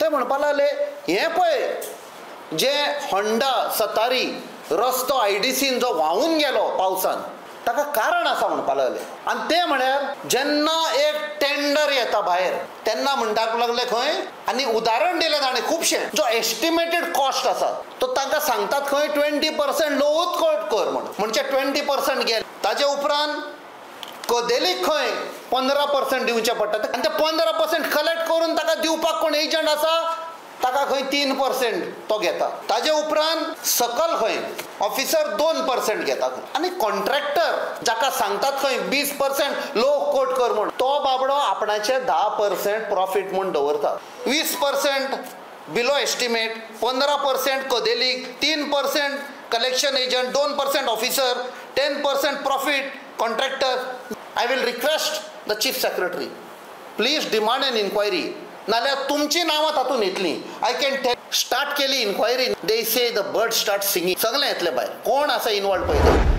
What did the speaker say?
ते म्हणपाक लागले हें पळय जे होंडा सतारी रस्तो आयडीसीन जो व्हांवून गेलो पावसान ताका कारण आसा म्हणपाक लागले. आनी तें म्हळ्यार जेन्ना एक टेंडर येता भायर तेन्ना म्हणपाक लागले खंय, आनी उदाहरण दिलें ताणें खुबशें, जो एस्टिमेटेड कॉस्ट आसा तो तांकां सांगतात खंय 20% लोवूच कट कर म्हण, म्हणजे 20% गेले. ताजे उपरांत कदेलीक खंय 15% दिवचें पडटा आनी ते 15% कलेक्ट करून ताका दिवपाक कोण एजंट आसा ताका खंय 3% तो घेता. ताजे उपरांत सकल खंय ऑफिसर 2% घेता आनी कॉन्ट्रॅक्टर जाका सांगतात खंय 20% लो कोट कर म्हूण तो बाबडो आपणाचे 10% प्रॉफीट म्हूण दवरता. 20% below estimate, 15% कदेलीक, 3% collection agent, 2% officer, 10% profit contractor. I will request the chief secretary, please demand an inquiry, नाल्यार तुमची नांवां तातूंत येतलीं. I can tell start केली inquiry, they say the bird start singing, सगळें येतलें भायर, कोण आसा इनवॉल्व पळय.